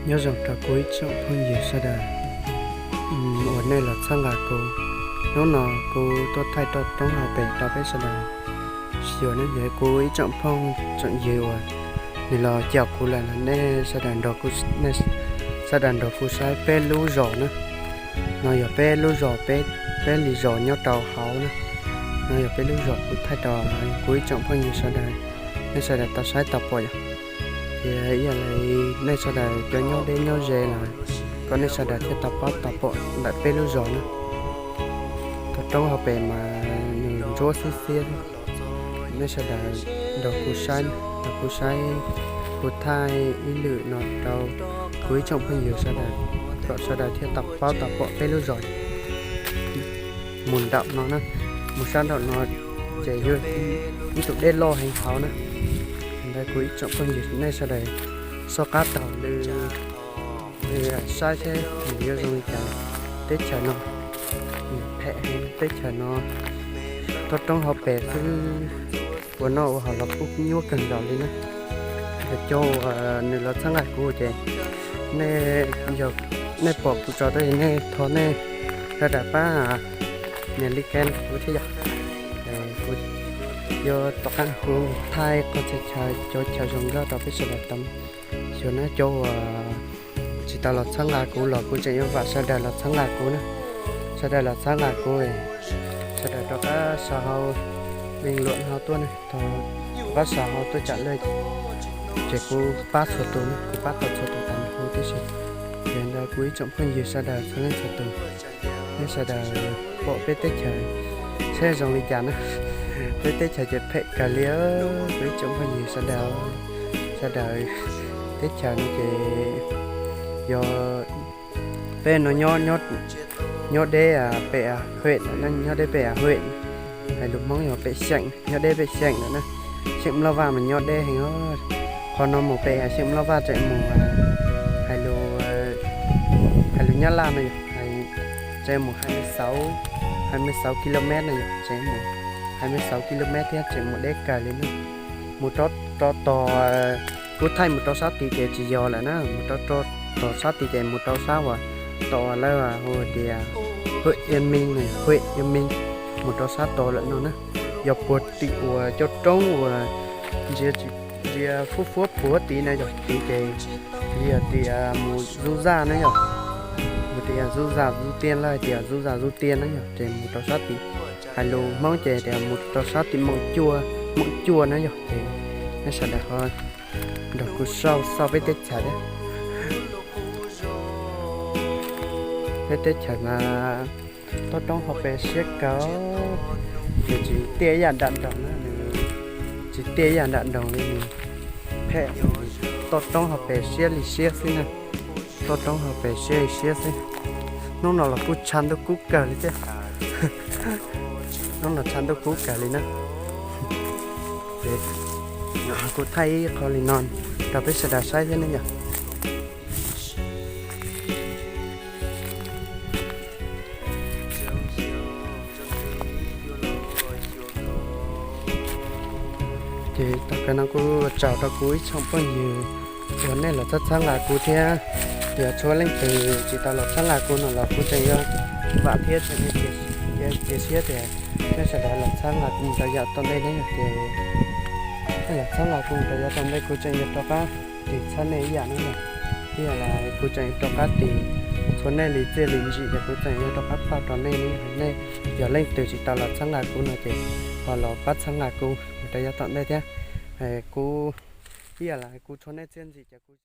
Nyob zoo rau kuv ib tsoom phooj ywg sawv daws uas nej los txhawb nqa kuv. Hnub no kuv tuaj thaij toj roob hauv pes rau peb sawv daws xyuas ne. Yog kuv ib tsoom phooj tsoom ywg uas nws los caum kuv lawm, nej sawv daws nrog kuv saib peb lub zos na. No yog peb lub zos, peb li zos nyob rau hauv na. No yog peb lub zos kuv thaij rau kuv ib tsoom phooj ywg sawv daws, nej sawv daws tau saib tau pom yom. Ces ib yam li nej sawv daws cov nyob deb nyob ze los kom nej sawv daws thiaj tau paub tau pom ntawm peb lub zos na. Toj roob hauv pes mas nws ntsuab xiab xiab. Nej sawv daws nrog kuv saib, nrog kuv saib, kuv thaij ib lwm no rau kuv ib tsoom phooj ywg sawv daws kom sawv daws thiaj tau paub tau pom peb lub zos. Mus nraum no na, mus sab nraum no ces yog ib tug dej loj heev hauv na. Ntawd kuv ib tsoom phooj ywg nej sawv daws soj qab taug lw saib seb nws yuav zoo li cas. Teb chaws no phem heev, teb chaws no toj roob hauv pes xwb, ua noj ua haus los kuj nyuaj kawg nkaus li na. Yog cov uas nws los txhawb nqa kuv ces nej, yog nej pom kuv tso tas nej thov nej sawv daws pab nias like kuv thiab yom. Kuv yuav tom qab kuv thaij qhov txhia chaw, cov chaw zoo nkauj rau peb sawv daws tau xyuas na. Cov uas tsis tau los txhawb nqa kuv los kuv tseem yuav vam sawv daws los txhawb nqa kuv na. Sawv daws los txhawb nqa kuv, sawv daws rov qab sau hauv leej luam no tuaj na, rov qab sau hauv tuaj tsam lej, ces kuv pab txhua tus, kuv pab tau txhua tus tas nrho huv tib si. Ces ntawd kuv ib tsoom phooj ywg sawv daws txhua leej txhua tus, nej sawv daws pom peb teb chaws saib zoo li cas na. Peb teb chaws ces phem kawg li, kuv ib tsoom phooj ywg sawv daws, sawv daws, teb chaws no ces yog peb no nyob deb pem hwm, nyob deb pem hwm, hais lus Hmoob yog pem xyeem, nyob deb pem xyeem lawm na. Xyeem Nplog Vaj mas nyob deb heev. Qhov no mus pem xyeem Nplog Vaj tseem mus, hais lus, hais lus Nyab Laj no yog tseem mus hai mươi sáu, hai mươi sáu ki lô mét no yog tseem mus hai mươi sáu ki lô mét thiab tseem mus deb kawg li na. Mus rau, rau tom, kuv thaij mus rau sab tid ces tsis yog lawm na, mus rau, rau tom sab tid ces mus rau sab uas tom lawv hu tias hwm Ia Meej, hwm Ia Meej, mus rau sab tod lawm no na. Yog puag tim uas cov roob uas ntsia, ntsia fuab fuab puag tid na yog tid ces yog tias mus Zub Zaj na yog, mus tias Zub Zaj Zub Tiaj, lawv hais tias Zub Zaj Zub Tiaj na yog ces mus rau sab tid. Hais lus Hmoob ces tias mus rau sab tim Moom Cuaj, Moom Cuaj na yog ces nej sawv daws ho nrog kuv xauj xauj peb teb chaws thiab. Peb teb chaws mas toj roob hauv pes siab kawg, nws tsis tiaj ib yam nram nroog na, nws tsis tiaj ib yam nram nroog li, nws phem, toj roob hauv pes siab li siab xwb na. Toj roob hauv pes siab li siab xwb. Hnub no los kuj tshav ntuj kub kawg li thiab. Hnub no tshav ntuj kub kawg li na. Ces kuv thaij ib qho li no rau peb sawv daws saib thiab ne yom. Ces tom qab no kuj tsaug rau kuv ib tsoom phooj ywg uas nej los txhawb txhawb nqa kuv thiab. Yog tshuav leej twg tsis tau los txhawb nqa kuv no los kuv tseem yuav vam thiab tseem yuav cia siab tias nej sawv daws los txhawb nqa kuv mus rau yav tom ntej ne yom. Ces nej los txhawb nqa kuv mus rau yav tom ntej kuv tseem yuav rov qab tig txhawb nej ib yam ne yom. Ib yam li kuv tseem yuav rov qab tig txhua nej li txiaj li ntsim ces kuv tseem yuav rov qab pauj rau nej ne yom. Nej yog leej twg tsis tau los txhawb nqa kuv no ces ho los pab txhawb nqa kuv mus rau yav tom ntej thiab. Kuv, ib yam li kuv tshuav nej txiaj ntsim ces kuv